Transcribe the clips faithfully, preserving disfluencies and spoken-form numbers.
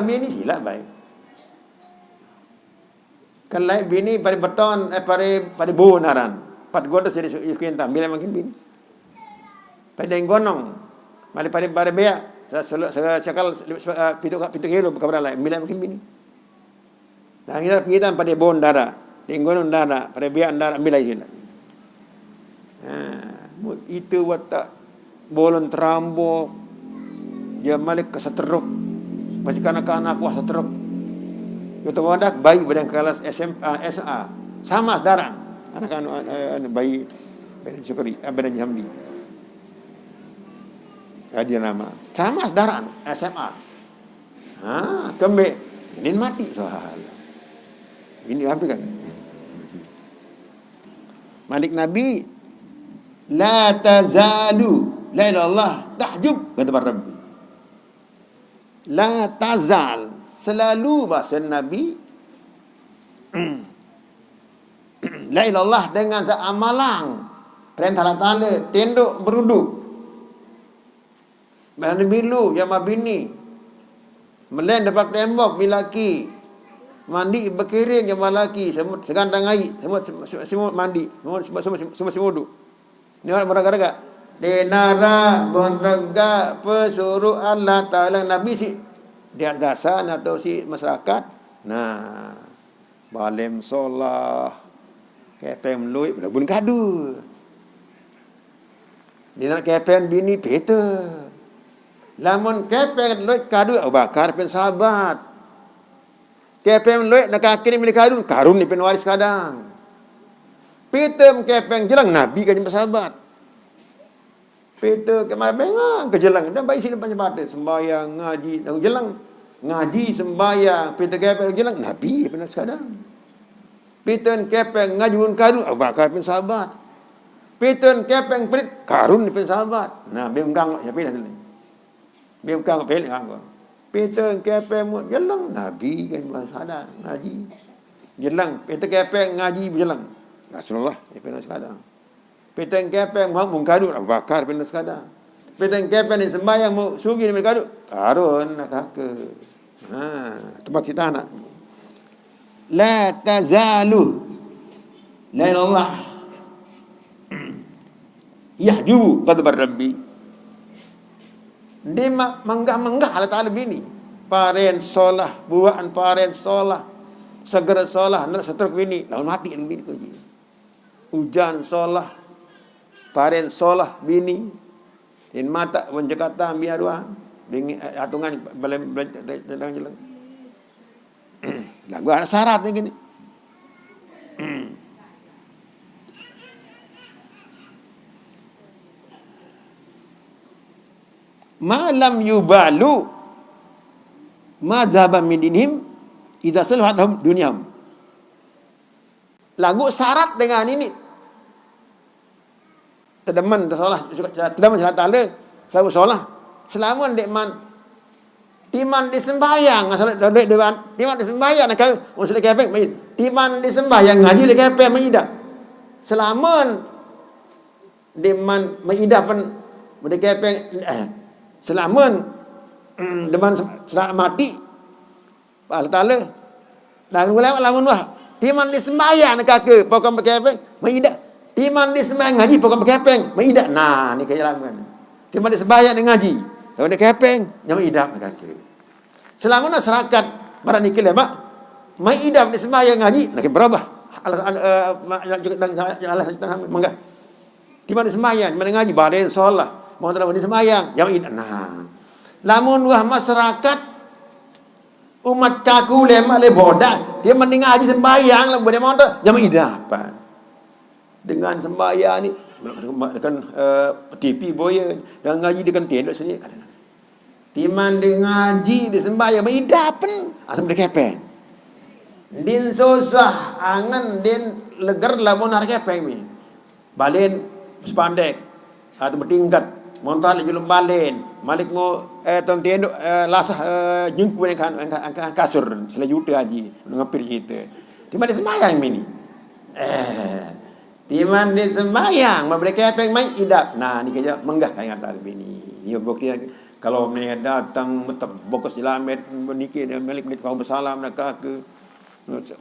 Bini silap bae. Kan lain bini pare beton, eh, pare, pare bun aran. Pat godes jadi su-, sukinta, mile makin bini. Pare gonong, male pare, pare beak, sa-, selu-, sa-, sakal, eh, pitu, pitu kilo kabarale, mile makin bini. Nah, kita, kita pare bun dara, gonong dara, pare beak dara, mile sila. Nah, mu-, itu watak bolon terambok, dia malik ke seteruk. Masih kanak-kanak, wah, seteruk. Kita wadak bayi badan kelas S M A, S A. Sama sedaran. Anak anu, anu, anu, bayi, badan Syukri, eh, badan Jambi. Ya, dia nama. Sama sedaran, S M A. Ha, kembe. Ini mati soal. Ini apa kan? Manik Nabi, "La tazalu, la ilaha illallah, tahjub," kata para Rabbi. "La tazal," selalu bahasa Nabi, "la ilaha illallah," dengan sa amalang. Perintah Allah Ta'ala, tenduk beruduk. Mandi milu, ya ma bini. Melen depan tembok, mi laki. Mandi bekiring, ya ma laki. Semut segandang ai. Semut, semut, semut mandi. Semut, semut, semut, semut, semut uduk. Ni orang meraga-raga. Denara, bonrega, pesuruh Allah Ta'ala Nabi si. Dia dasar atau si masyarakat. Nah. Balem solah, kepeng luit, belabun kadu. Dia nak kepeng bini, peta. Lamun kepeng luit kadu, Abu Bakar pen sahabat. Kepeng luit nak kaki ni bini kadu, karun ni pen waris kadang. Peta kepeng jelang Nabi kan sahabat. Peta ke malam bengang ke jelang. Dan baik sini banyak pada sembahyang, ngaji, tahu jelang. Ngaji, sembahyang, peta kepeng jelang. Nabi pernah sekadang. Peta kepeng ngaji pun karun, Abu Bakar pun sahabat. Peta kepeng pelit, karun pun sahabat. Nah, bengkang siapa dah ni? Bengkang pelit kanggo. Peta kepeng mu jelang, Nabi kan pun sekadang. Ngaji. Jelang, peta kepeng ngaji jelang. Rasulullah, ya pernah sekadang. Peteng kepeng mau mengkadu, Abu Bakar pernah sekadang. Peteng kepeng ni sembahyang mau sugi ni mengkadu, karun nak kake. Ha, tempat kita anak. La tazalu, la ilallah. Yahju, kata Rabbi. Dia ma-, menggah-menggah Allah Ta'ala bini. Paren solah, buaan paren solah. Segera solah, nak setruk bini. Lawan mati bini kunci. Ujan solah, paren solah bini. In mata pun Jakarta ambil aruan. Bini, eh, atungan belum, belum, belum jelang. Lagu ada syarat ni gini. Malam yubalu ma dzaba min dinihim idza salahat lahum dunyahum. Lagu syarat dengan ini. Tedemen, tesolah, tedemen salat tale, selalu solah. Selamun dek man, timan disembahyang, asal dek dewan, timan disembahyang, nak kau, usul kepeng, main. Timan disembahyang, ngaji lek kepeng, main dah. Selamun dek man, main dah pen, mede kepeng, eh, selamun, mm, deman se-, selamat mati, Allah Ta'ala. Nah, ulama lamun wah, timan disembahyang kake, pokok bekepeng, maidah. Timan disembahyang ngaji, pokok bekepeng, maidah. Nah, ni kaya lamun. Timan disembahyang ngaji, lamun kepeng, nyama idah kake. Selama masyarakat, marah ni kelema, maidah disembahyang ngaji, nak berubah. Allah, eh, ma-, Allah, Allah, Allah, Allah, Allah, Timan disembahyang, timan ngaji, balen solah. Mau tahu disembahyang, jam id-, nah. Lamun wah masyarakat, umat kaku lemak le bodak, dia mending ngaji sembahyang, lah boleh mau tahu, jam idapan. Dengan sembahyang ni, dengan, eh, T V boya, dengan ngaji dengan tendok sini, kadang-kadang. Timan dia ngaji, dia sembahyang, maidapen, asam dia kepeng. Din susah, angen, din leger, lamun har kepeng mi. Balen, sepandek, atau bertingkat, montar le julung balen, malik ngo, eh, ton tendok, eh, lasah, eh, jengku yang kan, yang kan, yang kan kasur, selejuta haji, ngepir kita. Timan dia sembahyang mi ni. Eh, Timan dia sembahyang, memberi kepeng mai idap. Nah, ni kerja menggah kain atas bini. Ni bukti lagi. Kalau meh datang, metebok ke silamet, menikir dia, malik, malik, kau bersalam, nak ke,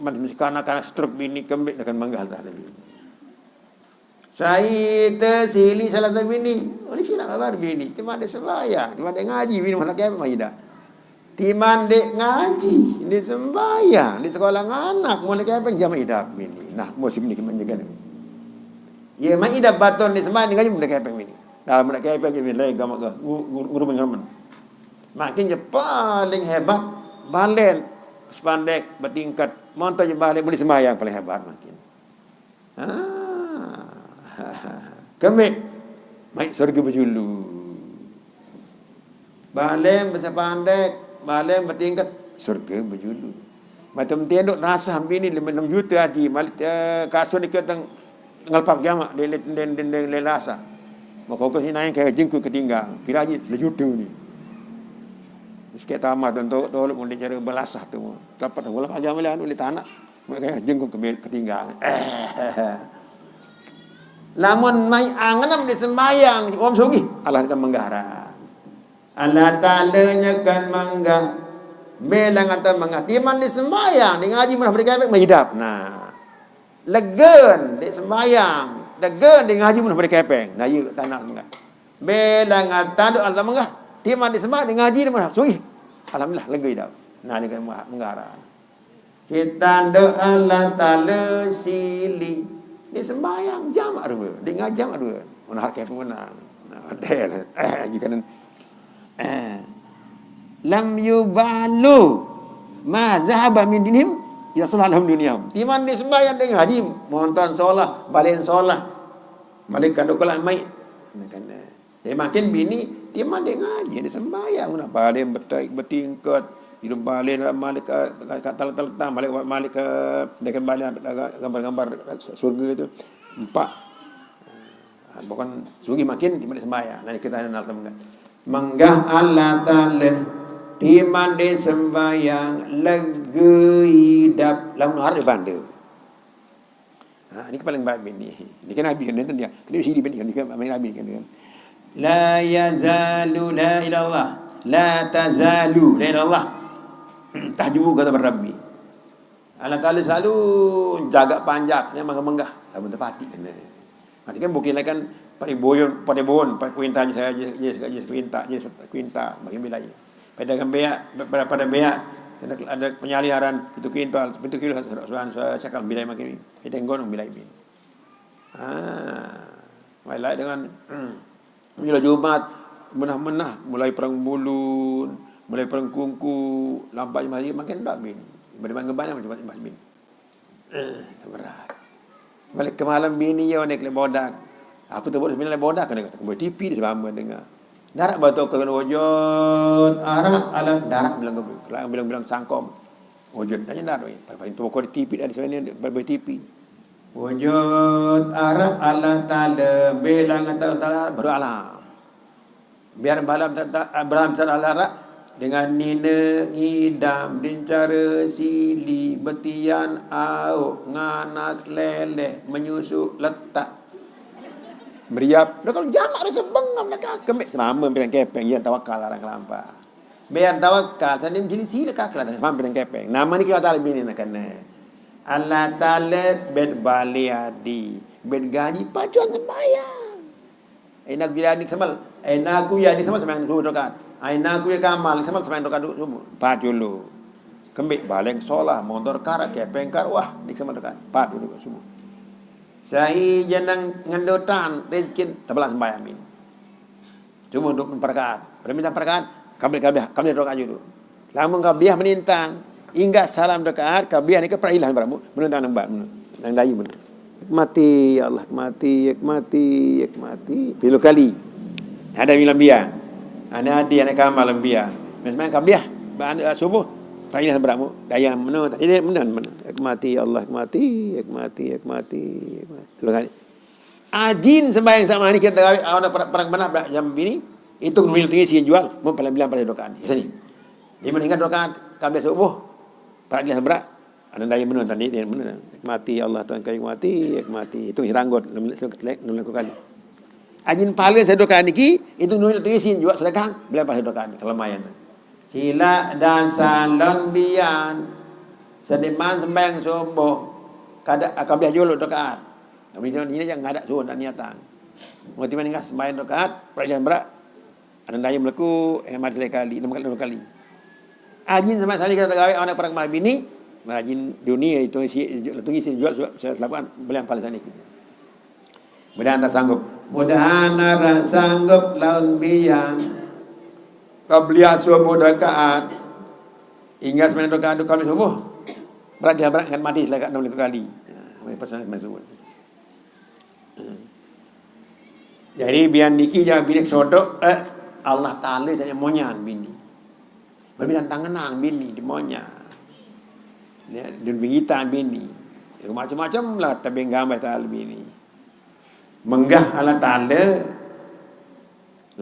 macam si kanak-kanak stroke bini, kembik, dengan manggah tak ada bini. Sai te sili salah te bini. Oleh sila kabar bini. Timan dek sembahyang, timan dek ngaji, bini mana kepeng mah ida. Timan dek ngaji, dek sembahyang, dek sekolah nganak, mana kepeng jama ida bini. Nah, musim ni kemanjakan. Ye, mai ida baton dek sembahyang, dek ngaji, mana kepeng bini. Dah mana kepeng je bini, lagi gamak ga, ngu-, ngu-, ngurumen-ngurumen. Makin je paling hebat, balen, sepandek, bertingkat, montor je balen, boleh sembahyang paling hebat makin. Ah. Kemik, mai surga berjulu. Balen besepandek, balen bertingkat, surga berjulu. Macam tendok rasa bini lima enam juta haji, malik, eh, kasut dia kata ngelpak jamak, dia, dia, dia, dia, dia rasa. Maka kau sini naik ke jengkut ketinggal, kira haji lejuta ni. Sikit tamah tu, tu, tu, tu, dia cara belasah tu. Dapat tu, walaupun ajar melihat, boleh tanak. Mereka jengkung ke, ketinggal. Lamun mai angenem di sembahyang, om sugih, Allah akan menggaran. Allah Ta'ala nya kan manggah. Belang atau manggah. Timan di sembahyang, di ngaji munah beri kepeng, mahidap. Nah. Legen, di sembahyang. Legen, di ngaji munah beri kepeng. Nah, iya, tanah manggah. Belang atau Allah manggah. Timan di sembahyang, di ngaji munah. Sugih. Alhamdulillah, lega idap. Nah, dia kan menggaran. Kita doa Allah Ta'ala sili. Dia sembahyang jamak dua. Dia ngaji jamak dua. Mana harap kepeng menang. Nah, ada lah. Eh, you kan, eh. Lam yubalu ma zahaba min dinihim, ya salah lahum dunia. Timan dia sembahyang dia ngaji. Montan solah, balik solah. Balik kandung kelak mai. Nah, kan, eh. Jadi makin bini, timan dek ngaji, dek sembahyang. Nak balen betai-, betingkat, hidup balen, malik ke, ke, ke, tal-, tal-, tal-, malik, malik ke, dia kan balen, gambar-gambar surga tu. Empat. Ah, bukan sugih makin, timan dek sembahyang. Nah, kita nak menggah. Menggah Allah Ta'ala, timan dek sembahyang, legi idap, lamun harap dia banda. Ha, ni paling berat bini. Ni kan Nabi kan, dia. Kena sini bini kan, dia kan, Nabi kan, dia kan. La yazalu la ilallah. La tazalu la ilallah. Tahjubu kata Rabbi. Allah Ta'ala selalu jaga panjak, dia menggah-menggah. Lamun tepati kena. Nanti kan bukin lah kan, pada boyon, pada boyon, pada kuinta je saya, je, je, je kuinta, je kuinta, bagi bilai. Pada kan beak, pada, pada beak, ada, ada penyaliran, itu kuinta, itu kilo, seorang, seorang, seorang, cakal bilai makin. Ita nggon bilai bin. Ha. Mulai dengan mula Jumat, menah-menah, mulai perang bulun, mulai perang kungku, lampak masjid, makin dak bin. Beri mangga banyak macam masjid bin. Eh, berat. Balik ke malam bini yo nek le bodak. Apa tu bodak, bini le bodak kena kata. Kembali T V di sebab dengar. Darat batu kena wujud, arak alam darat bilang, bilang, bilang sangkom. Wujud aja dah, pada paling tua kau di T V, ada sebenarnya pada T V. Wujud arah Allah Ta'ala, bilang Allah Ta'ala, baru alam. Biar bala minta, bala minta Allah, dengan nina ngidam, dincara sili, betian, auk, nganak, leleh, menyusu, letak. Meriap, dah kalau jamak rasa bengam, dah kemik semama, bilang kepeng, yang tawakal, larang kelampa. Biar tawakal, sandi menjadi sila kakak, dah semama, bilang kepeng. Nama ni kau tak lebih ni nak kena. Allah Ta'ala, bet bali adi, bet gaji, pacuan sembahyang. Enak bila ni semal, enak aku ya ni semal sembahyang subuh dokat. Enak aku ya kamal, semal sembahyang dokat subuh. Empat dulu. Kembik baleng solah, motor karak, kepeng karak, wah, ni semal dokat. Empat dulu subuh. Sai jenang ngendotan, rezeki, tebelah sembahyang min. Subuh duk perkaat. Permintaan perkaat, kabel, kabel, kabel dokat dulu. Lamun kabiah menintang, inggah salam rakaat, kabiah ni ke perailah beramu, menentang nembat, menentang dayu, menentang. Mati, ya Allah, mati, ya mati, ya mati. Pilu kali. Ada bilang biar. Anak adi, anak kamal biar. Memang kabiah, ba-, anu, subuh, perailah beramu, dayang menentang, ini menentang, menentang. Ya mati, ya Allah, ya mati, ya mati, ya mati. Pilu kali. Ajin sembahyang sama ni kita tarawih, awak nak perang, perang benar, jam bini, itu minum tinggi si jual, mau paling bilang pada dokaan. Di sini. Dia meninggal dokaan, kabiah subuh, perailah berak, Ananda yang menang tadi, dia menang. Mati, ya Allah Tuhan kami, mati, mati. Itu hiranggot, enam, enam, enam kali. Ajin pahala satu rakaat niki, itu nuri tu isin juga sedekah, belian pahala satu rakaat niki, kelemayan. Sila dan salon bian. Sediman sembahyang subuh. Kada, akan belian jolo rakaat. Kami tu ni jangan ada suruh nak niatan. Mau tiba ninggal sembahyang rakaat, perjalanan berat. Ada daya meleku, eh, mati sekali, enam kali, enam kali. Ajin sama sekali kita gawe anak perang malam bini, merajin dunia itu isi, itu isi jual, jual, saya lakukan, belian pahala sana kita. Mudahan tak sanggup. Mudahan tak sanggup lawan biang. Kau beli asuh bodoh kaat. Hingga sembilan rakaat kau subuh. Berat dia berat kan mati selekat enam kali. Nah, pasal sembilan subuh. Jadi bian niki jangan bini sodok, eh, Allah Taala saja monyan bini. Berbilang tangenang bini di monya. Ya, dan begitu bini. Ya, macam-macam lah tabing gambar Taala bini. Menggah Allah Taala,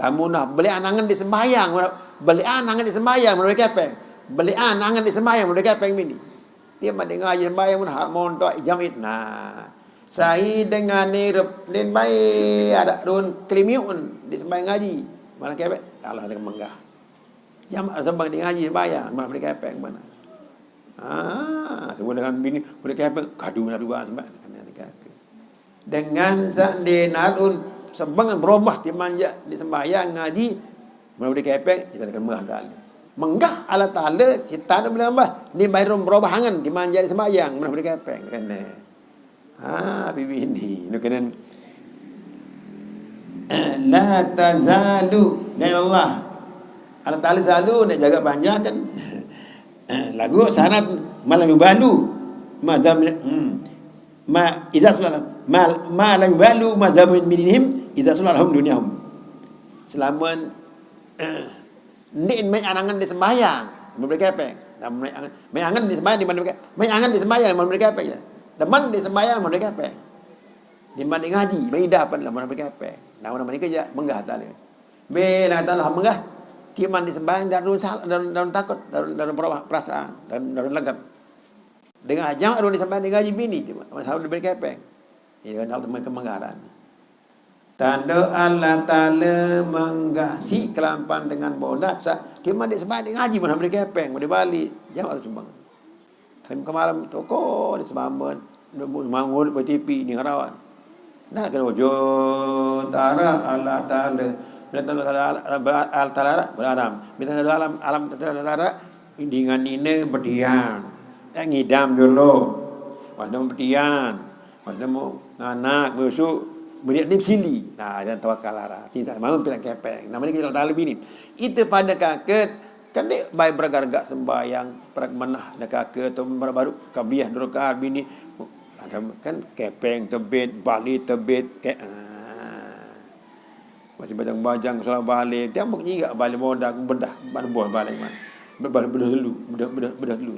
lamun dah beli anangan di sembahyang, beli anangan di sembahyang, menurut kepeng. Beli anangan di sembahyang, menurut kepeng bini. Dia mah dengar aja sembahyang pun hal montok jamit. Nah, saya dengan nirup din baik ada run kelimiun di sembahyang ngaji. Malah kepeng, Allah dengan menggah. Jam sembang di ngaji sembahyang, mana beli kepeng mana? Ah, semua dengan bini beli kepeng, kadu na dua sembang kena ni kake. Dengan sak di narun sembang berubah di manja di sembahyang ngaji, mana beli kepeng, kita akan menggah tali. Menggah Allah Taala, kita ada boleh tambah, di bayar berubah angan di manja di sembahyang, mana beli kepeng, kena. Ha, bibi ini. Nu kenen. La tazalu, ya Allah. Allah Taala selalu nak jaga panjang kan. Lagu syarat malam yubalu. Madam, hmm. Ma, idza sulala. Ma, ma lam yubalu madam min dinihim, idza sulalahum dunyahum. Selamun, eh, Ndik mai anangan di sembahyang, memberi kepeng. Dan mai angan, mai angan di sembahyang di mana mereka? Mai angan di sembahyang, memberi kepeng ya. Demen di sembahyang, memberi kepeng. Di mana ngaji, mai dapat lah memberi kepeng. Nah, orang mereka je menggah tali. Bila kata Allah menggah, timan di sembahyang dan daun sal-, daun, daun takut, daun, daun perasaan, daun, daun legan. Dengan jam daun di sembahyang di ngaji bini, masalah diberi kepeng. Ya, kenal teman kemengaran. Tanda Allah Taala menggasi kelampan dengan bodat sa, kima di sembahyang di ngaji mana beri kepeng, beri balik. Jawab harus sembang. Kan kemarin toko di semamban, nunggu mangun di T V ni ngerawan. Nah, kena wujud tara Allah Taala. Bila tanda Allah Taala beraram, bila tanda alam, alam tanda Allah Taala dengan nina berdiam. Tak ngidam dulu. Pas nemu berdiam. Maksudnya mau nganak, besok, beri ni sili. Nah, dan tawakal arah. Cinta malam pilang kepeng. Nama ni kita tahu bini. Itu pada kaket, kan dek baik bergargak sembahyang, perak menah, dah kaket, atau baru, baru kabliah, dua rakaat bini. Kan kepeng tebit, balik tebit, ke, ah. Masih bajang-bajang, salah balik. Tiap muk nyiga balik modal, bedah, mana bos balik mana. Bedah, bedah dulu, bedah, bedah, bedah dulu.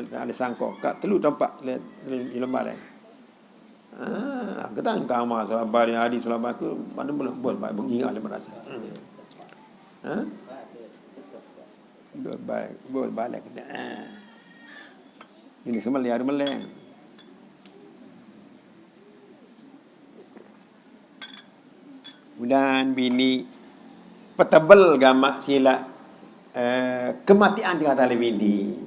Ada sangkong, kat telu tampak, ilmu balik. Ah, kita engkau mah salah balik hari salah aku, mana boleh bos baik mengingat dia merasa. Hmm. Ha? Bos baik, bos balik kita. Ah. Ini semua liar meleng. Mudahan bini petebel gamak sila, eh, kematian tinggal tali bini.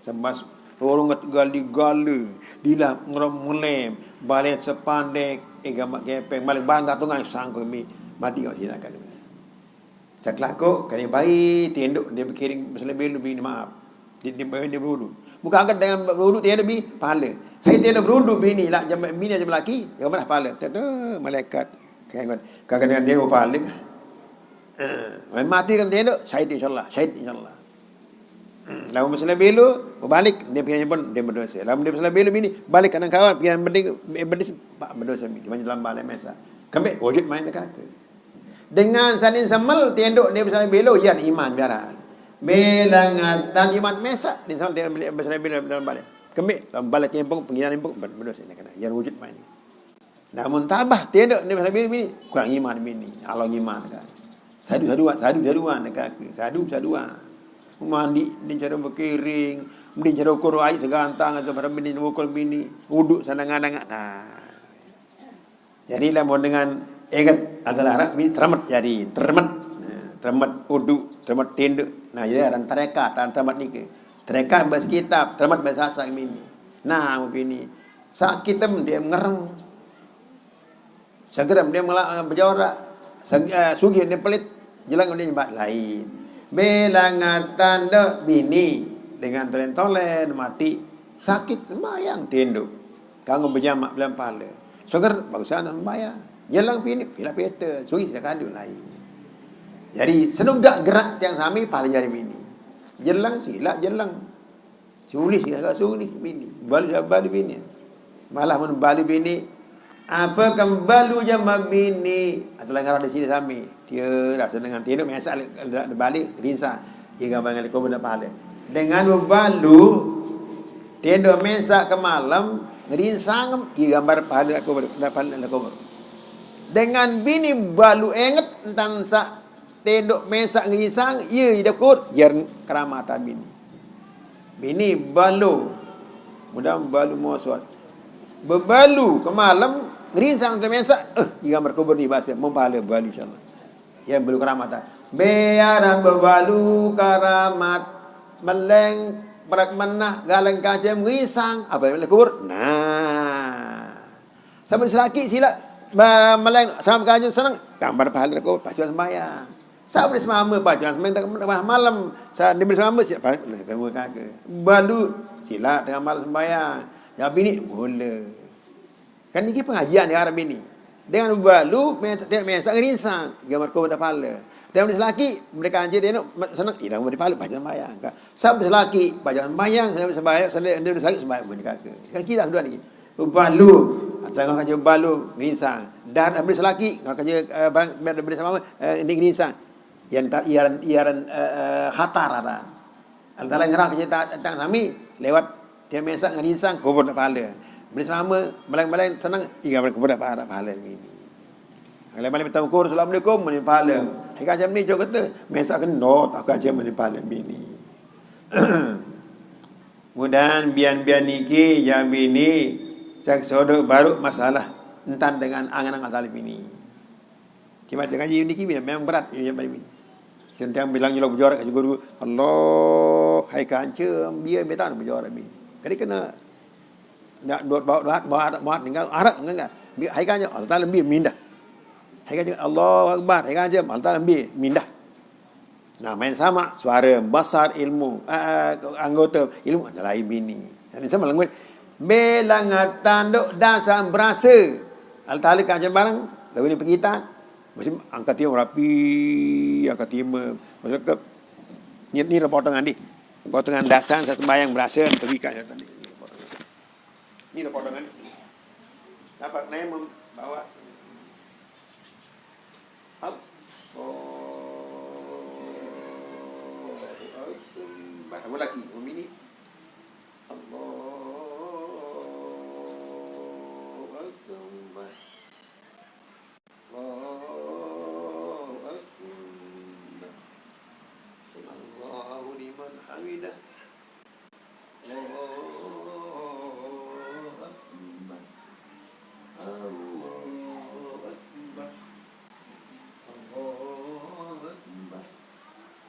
Sebab orang nget gali-gali, dilah ngerom ngelem, balen sepandek, eh, gamak kepeng, balik bantah tu ngai sangkut mi, mati kau sila kan. Cak lako, kena bayi, tinduk, dia berkiring, berselebih lebih, maaf. Dia, dia, dia berudu. Bukan angkat dengan berudu, tinduk bi, pahala. Saya tinduk berudu, bini, lah, jam, bini jam laki, dia marah pahala. Tinduk, malaikat. Kagak dengan dia pahala. Eh, mati kan tinduk, syahid insyaAllah, syahid insyaAllah. Hmm, lalu masalah belu, balik, dia pikiran pun, dia berdosa. Lalu dia masalah belu bini, balik kanan kawan, pikiran penting, eh, berdosa, berdosa, dia banyak dalam balai mesa. Kembali, wujud main kaki. Dengan sanin semel, tinduk dia besar belo, yan iman biaran. Belangatan iman mesak, dia sama tinduk besar belo dalam balik. Kemik, dalam balik kempung, pengiran kempung, berdosa ini kena. Yan wujud main. Namun tabah, tinduk dia besar belo bini, kurang iman bini. Allah iman kan. Sadu, saduan, sadu, saduan, kaki. Sadu, saduan. Mandi, dia cara berkiring, dia cara ukur air segantang, atau pada bini, ukur bini, uduk sana ngadang. Nah. Jadi lamun dengan Inget adalah araq bini teremet jari, teremet. Nah, teremet uduk, teremet tinduk. Nah, ya aran tarekat, aran teremet niki. Tarekat bahasa kitab, teremet bahasa Sasak bini. Nah, bini sakit tem dia ngereng. Segerem dia melak, eh, bejorak. Seg-, eh, sugih dia pelit. Jeleng dia nyembat lain. Belangatan dok bini dengan tolen-tolen mati sakit sembahyang tinduk. Kanggo bejamak belem pale. Seger bagusan sembahyang. Jeleng bini pila pete, sugih sekali lain. Jadi senugak gerak tiang sami pale jari bini. Jeleng silaq jeleng. Sulih silaq sulih bini. Balu silaq balu bini. Malah mun balu bini, apa kan balu jama bini? Atau ngarah di sini sami. Dia rasa dengan tinduk mesak le-, le-, balik rinsa. Ia gambar ngalih kubur dan pahala. Dengan bebalu tinduk mesak ke malam, ngerinsang, ia gambar pahala kubur, dan pahala kubur. Dengan bini balu enget entan sak tinduk mesak ngerinsang, ia idakut, ia keramatan bini. Bini balu, mudah balu mosot. Bebalu ke malam, ngerinsang entan mesak, eh, ia gambar kubur ni bahasa, mempahala balu insyaallah. Ia balu keramatan. Biaran bebalu keramat, meleng, perak menah, galeng kacem, ngerinsang, apa yang kubur? Nah. Sampai selaki silaq, ba-, meleng, sampai kaji seneng, gambar pahala ko, pacuan sembahyang. Sampai semama, pacuan sembahyang, tengah malam. Sa-, dia beri semama, silaq, pa-, nah, kamu kaka. Balu, silaq, tengah malam sembahyang. Ya, bini, mula. Kan niki pengajian ya, Arab ini. Dengan balu, men-, tengok mesak, ngerinsang. Gambar ko, pahala. Dia beri selaki, mereka anjir, dia nak, seneng, tidak mau dipahala, pacuan sembahyang. Sampai selaki, pacuan sembahyang, sampai sembahyang, sampai dia beri selaki, sembahyang, bukan kaka. Kan kita sudah ni. Bebalu, atau orang kata bebalu, ngerinsang. Dan ambil selaki, orang kata, eh, barang, biar beri sama, eh, ini ngerinsang. Yang tak, iaran, iaran, eh, eh, khatar ada. Antara ngerang kata tak, tak sami, lewat dia mesak ngerinsang, kubur tak pahala. Beri sama, malang-malang senang, iya, kubur tak pahala, pahala ini. Kalau malam minta ukur, "Assalamualaikum," meni pahala. Hai kacem ni, cok kata, mesak kendot, aku aja meni pahala bini. Mudahan bian-bian niki, ya bini, sak sodok baru masalah entan dengan angan-angan talib ini. Kimat ngaji niki memang berat, ya, ya, bini. Sentiang bilang nyelok bejorak ke guru, "Allah, hai kancem, dia minta bejorak bini." Jadi kena nak dot bawa, dot bawa, dot bawa, tinggal arah enggak, enggak. Bi-, hai kancem, Allah Taala bi mindah. Hai kancem, Allahu Akbar, hai kancem, Allah Taala bi mindah. Nah, main sama suara, basar, ilmu, eh, eh, anggota, ilmu ada lain bini. Jadi sama lenguat. Belangatan dok dasar berasa. Al Taala kacem barang, lalu ni pergi tan. Mesti angkat dia rapi, angkat dia me-, maksud ke, ni, ni potongan ni. Potongan dasar saya sembahyang berasa, tapi kat tadi. Ni potongan ni. Dapat naik membawa. Allahu Akbar. Tambah lagi, membini. Allahu Akbar. Allahu Akbar. Sami'allahu liman hamidah. Allahu Akbar. Allahu Akbar. Allahu Akbar.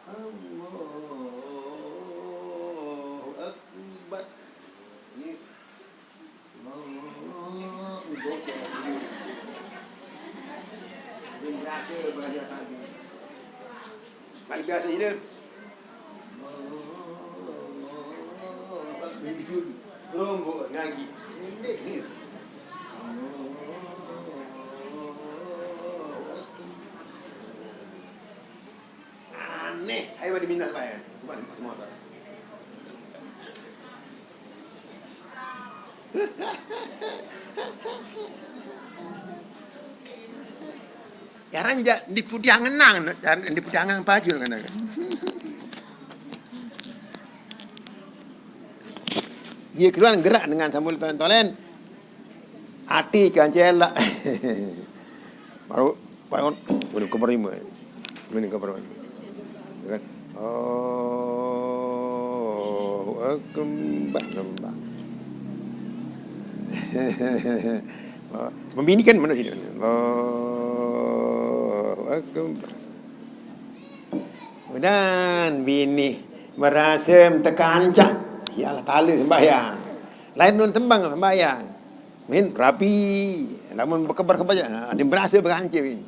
Allahu Akbar. Ini. Allahu Akbar. Dia biasa belajar tadi. Balik biasa je dia. Rombok ngaji. Pendek ni. Aneh. Hai pada minat sembahyang. Bukan semua tak. Jarang ja, di putih angen nang, jarang di putih angen paju nang. Ia keluar gerak dengan sambul tolen-tolen. Ati kan celak. Baru, baru, baru ke berima. Ini ke berima. Ya kan? Allahu Akbar. Nampak. Membini kan mana sini? Allahu Mudahan bini merasa tekancak. Ya Allah Taala sembahyang. Lain nun tembang sembahyang. Min rapi. Lamun bekebar-kebar, ha, dia merasa berancam ni.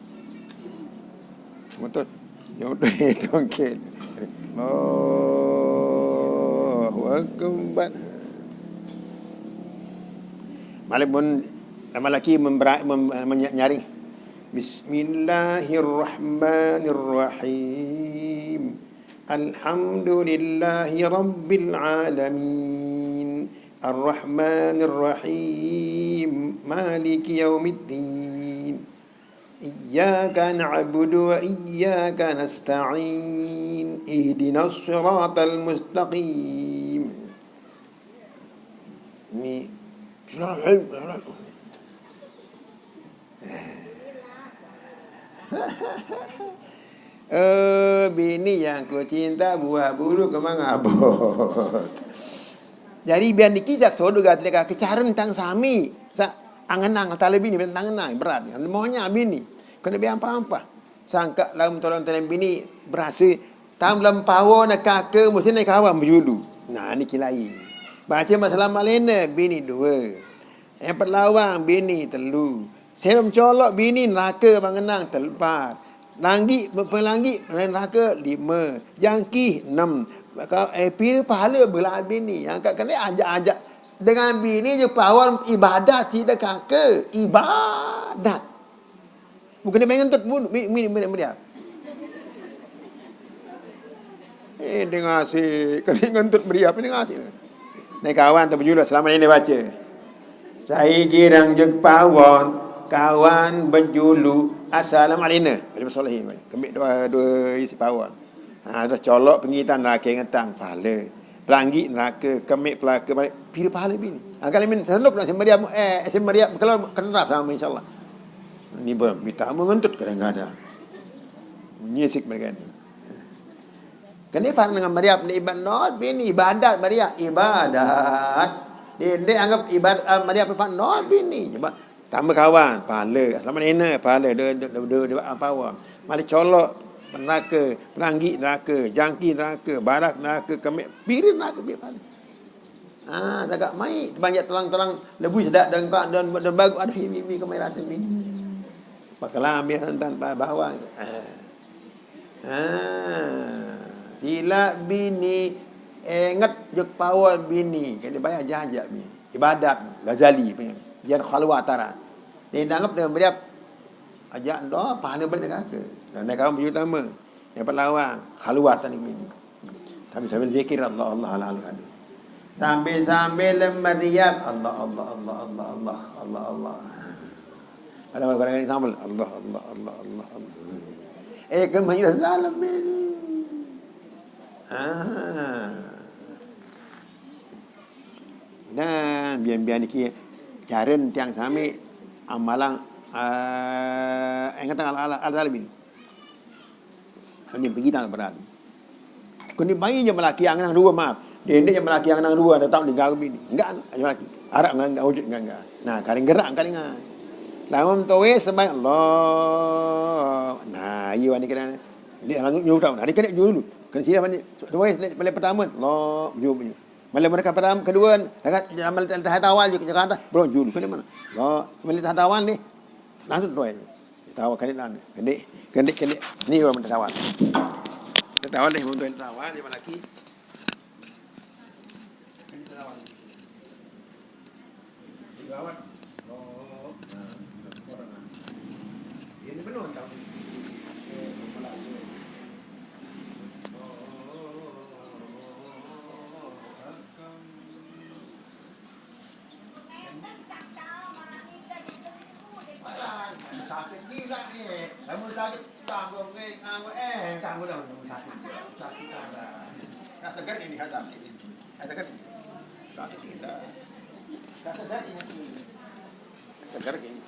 Betul. Jodoh itu mungkin. Allahu Akbar. Malik pun lama lagi membera-, mem-, menya-, nyaring. Bismillahirrahmanirrahim. Alhamdulillahi Rabbil Alamin. Ar-Rahmanir Rahim. Maliki Yaumiddin. Iyyaka na'budu wa iyyaka nasta'in. Ihdinas siratal mustaqim. Ni. Eh, bini yang ku cinta, buah bulu kemang abot. Jadi biar dikijak sodo gati ka kecarun tang sami. Sa angenang tale bini ben tangenang berat. Maunya bini. Kena biar apa-apa. Sangka laum tolong tolong bini berasa tam dalam pawo nak kaka mesti naik kawan berjulu. Nah, ni kilai. Baca masalah malena bini dua. Yang perlawang bini telu. Sebab colok bini neraka bangenang telpat. Langgi, pelanggi neraka lima. Jangkih enam. Maka, eh, pira pahala belah bini. Yang kat kena ajak-ajak. Dengan bini je pawon ibadat tidak kaka. Ibadat. Bukan dia main ngentut pun. Mini, mini, mini, mini. Eh, dengar si kena ngentut meriah, apa dengar si? Ni kawan tu berjulu, selama ni dia baca. Saya girang je pawon, kawan berjulu, assalamualaikum. Alaikum salam. Kemik dua, dua isi pawon. Ha, dah colok pengitan neraka ngetang, pahala. Pelanggi neraka, kemik pelaka, balik, pira pahala bini. Ha, kalau min, sendok nak semeriap, eh, semeriap, kalau kena sama insyaAllah. Ni pun, minta mengentut kadang-kadang. Nyisik mereka ni. Kena faham dengan meriap ni ibadat not bini ibadat meriap ibadat. Dia, dia anggap ibadat, ah, meriap tempat not bini. Coba tambah kawan, pahala. Selamat nina, pahala. Dia, dia, dia, dia, dia, apa awak? Mari colok neraka, peranggi neraka, jangki neraka, barak neraka, kemik, piring neraka, biar pahala. Ah, tagak mai, terbang jak terang-terang, lebih sedap dan kau dan, dan bagus, aduh, ini, ini kemai rasa bini. Pakai lambi santan, ba-, bawang. Ah. Ah. Sila bini, ingat je pawon bini, kena bayar jajak bini. Ibadat, Ghazali punya. Jangan khalwat tarat. Dia nanggap dengan beriap, ajak ndo, pahala balik neraka. Dan mereka pun utama. Yang perlawang, khalwat tadi bini. Sambil-sambil zikir, Allah, Allah, Allah, Allah. Sambil-sambil meriap, Allah, Allah, Allah, Allah, Allah, Allah, Allah. Ada orang yang sambal, Allah, Allah, Allah, Allah, Allah. Eh, ke majlis dalam ini. Ah. Dan biar-biar niki caren tiang sami amalang, eh, ingatan Allah, Allah, Allah Taala bini. Ini pergi tangan berat. Kena bayi je melaki angan dua, maaf. Dia indik je melaki angan dua, dia tak meninggal bini. Enggak, je melaki. Arab enggak, enggak, wujud enggak, enggak. Nah, karing gerak, karing ah. Lama mentawai sembahyang Allah. Nah, iya ni kena. Dia lalu nyuruh tahu. Nah, dia kena dulu. Kena silap ni. Tawai balik pertama. Allah, jom. Malam mereka pertama, kedua, dekat jalan tahun awal juga Jakarta. Bro, julu kena mana? Allah, malam tahun awal ni. Langsung tawai. Tawa kena lah. Kena, kena, kena. Ni orang minta tawa. Minta tawa deh, minta tawa dia lagi. Alah, sakit jilat ni. Lama sakit, tanggung, eh, tanggung, eh, tanggung dah, lama sakit. Sakit dah. Tak segar ini, tak sakit ini. Tak segar ini. Sakit tidak. Tak segar ini. Segar ini.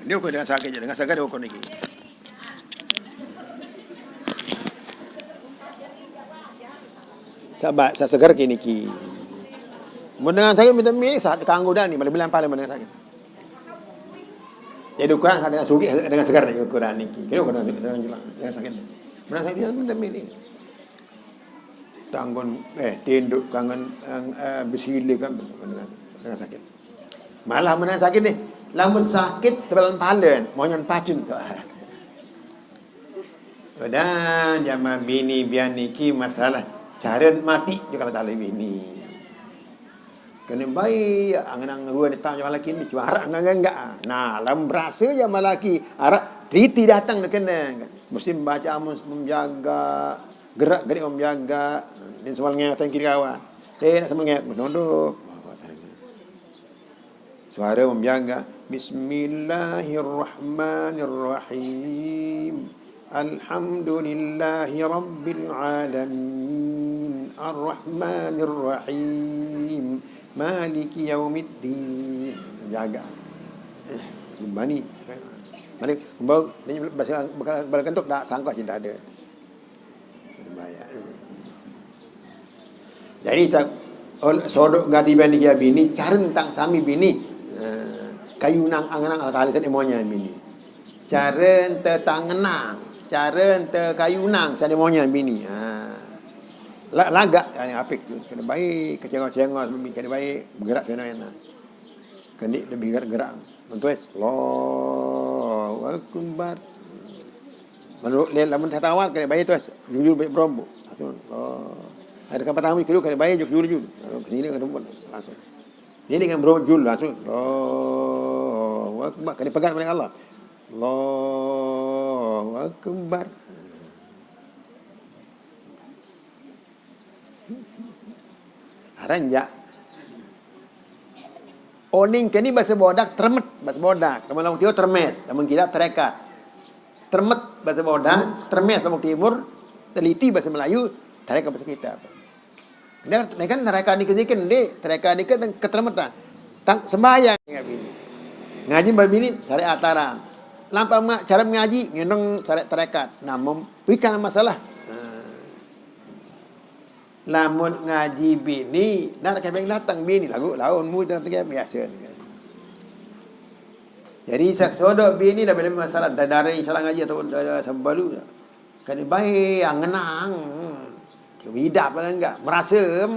Ini ukur dengan sakit je, dengan segar ukur ni. Sabar, saya segar kini ki. Mun dengan sakit minta mini, saat kanggo dah ni, malah bilang paling mun dengan sakit. Jadi ukuran dengan sugih, dengan seger ni ukuran niki. Kira ukuran dengan jelas, dengan sakit. Menang sakit, minta milih. Tanggon, eh, tinduk kangen, eh, besile kan dengan, dengan sakit. Malah menang sakit ni. Lamun sakit tebalan palen, monyon pacun. Udah, jama bini biar niki masalah caren mati juga tali bini. Kene bae angen-angen rue ni tang jama laki ni cuara enggak, enggak. Nah, lamun berase jama laki, arah titi datang kene. Mesti baca amun menjaga, gerak gerik menjaga, dan semal ngeten kiri kawan. Eh, nak semal ngeten, nunduk. Suara membiangga. Bismillahirrahmanirrahim. Alhamdulillahi rabbil alamin. Arrahmanirrahim. Maliki yaumiddin. Jaga. Eh, gimana? Balik, bau, ni bakal, bakal kentuk dah sangkut cinta ada. Bahaya. Jadi sa-, ol-, sodok ngadi bani ya bini, caren tang sami bini. Eh, kayunang angenang ala tali sen emonya bini. Caren tetangenang, caren tekayunang sen emonya bini. Ah. La-, lagak, ya, apik. Kene bae, kecengos-cengos, kene bae, bergerak sebenarnya. Kene lebih gerak-gerak. Mentuis, Allahu Akbar. Menurut le-, lamun saya tawar, kene bae tuis, jujur bae berombo. Langsung, Allah. Ada kapan tamu kedua, kene bae, jujur, jujur. Lalu ke sini, ke tempat, langsung. Ini dengan berombo, jujur, langsung. Allahu Akbar. Kene pegang oleh Allah. Allahu Akbar. Aranjak. Oning kene bahasa Bodak, termet, bahasa Bodak. Teman lamun Tio, termes, teman kita, terekat. Termet, bahasa Bodak, termes, lamun Timur, teliti, bahasa Melayu, terekat, bahasa kita. Nah, ini kan terekat ni kezikin, dek, terekat ni kan ketermetan. Tang sembahyang, ya, bini. Ngaji babini, syariat ataran. Lampa mak, cara mengaji, ngendong syariat terekat. Nah, mem-, bicara masalah. Nah. Lamun ngaji bini, nak kepeng datang bini, lagu laun mu datang ke biasa. Jadi sak sodok bini dah bila masalah dah dari salah ngaji atau dah, dah sambalu. Kene bae angenang. Cewida apa enggak? Merasem.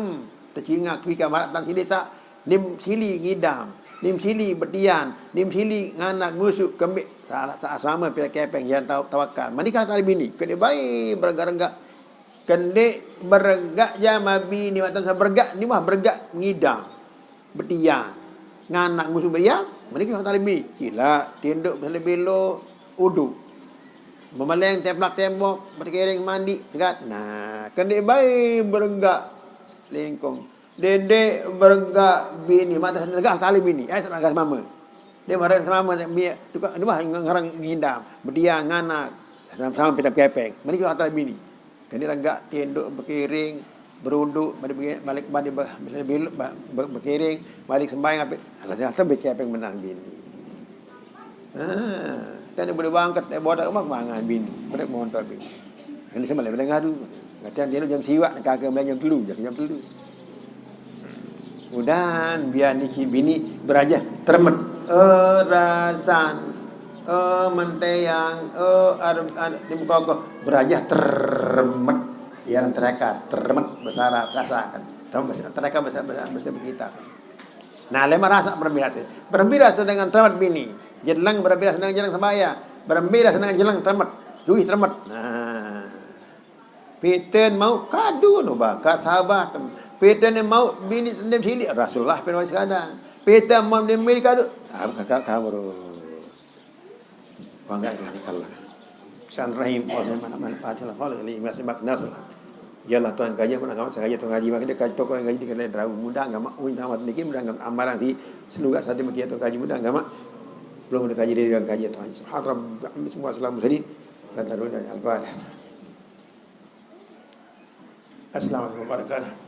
Tecinga kuika marak tang sini sak. Nim sili ngidam. Nim sili betian. Nim sili nganak ngusuk kembik. Salah sa-, sama pila kepeng yang taw-, tawakal. Menikah tali bini. Kene bae berengga-rengga. Kene berengga jama bini. Matan sa berengga. Ni mah berengga ngidam. Betian. Nganak ngusuk betian. Menikah tali bini. Gila. Tinduk bisa belo. Udu. Memeleng templak tembok. Berkering mandi. Segat. Nah. Kene bae berengga. Lingkung. Dede berengga bini, mata negah tali bini. Eh, negah semama. Dia marah semama, dia, dia mah ngarang ngindam. Bedia nganak. Sama-sama pita kepeng. Meni kita tali bini. Kene rengga tinduk bekiring, beruduk, balik, balik, balik, balik, balik, balik, bekiring, balik sembahyang, apa? Alah, ternyata bekepeng menang bini. Ah, kan boleh bangkit, eh, bodak mak mangan bini, bodak montor bini. Ini sama boleh ngadu. Latihan dia jam siwak, nak kagak mulai jam telu, jam, jam telu. Udahan, biar niki bini berajah termet. Eh, rasan, eh, menteyang, eh, ar-, ar-, di muka kau berajah termet. Yang tereka termet, besara, rasakan. Tahu bahasa tereka bahasa, bahasa, bahasa kita. Nah, lema rasa berembirase. Berembirase dengan termet bini. Jeleng berembirase dengan jeleng sembahyang. Berembirase dengan jeleng termet. Juih termet. Nah. Piten mau kadu nu baka sabar. Piten mau bini tendem sili Rasulullah pin wali sekadang. Piten mau dem bini kadu. Ah, kakak kabur. Wa enggak, ya, Allah. Bismillahirrahmanirrahim. Wa sallallahu ala man fatihil khaliq li imas ibak nasr. Ya Allah, Tuhan kaji pun agama sengaja Tuhan kaji makin dia kaji toko yang kaji di kena draw muda agama uin sama sedikit muda agama amaran si seluga satu makin Tuhan kaji muda agama belum ada kaji dari kaji Tuhan. Subhan rabbi hamdi semua salam mursalin. Dan taruh dari al-fatihah. Assalamualaikum warahmatullahi wabarakatuh.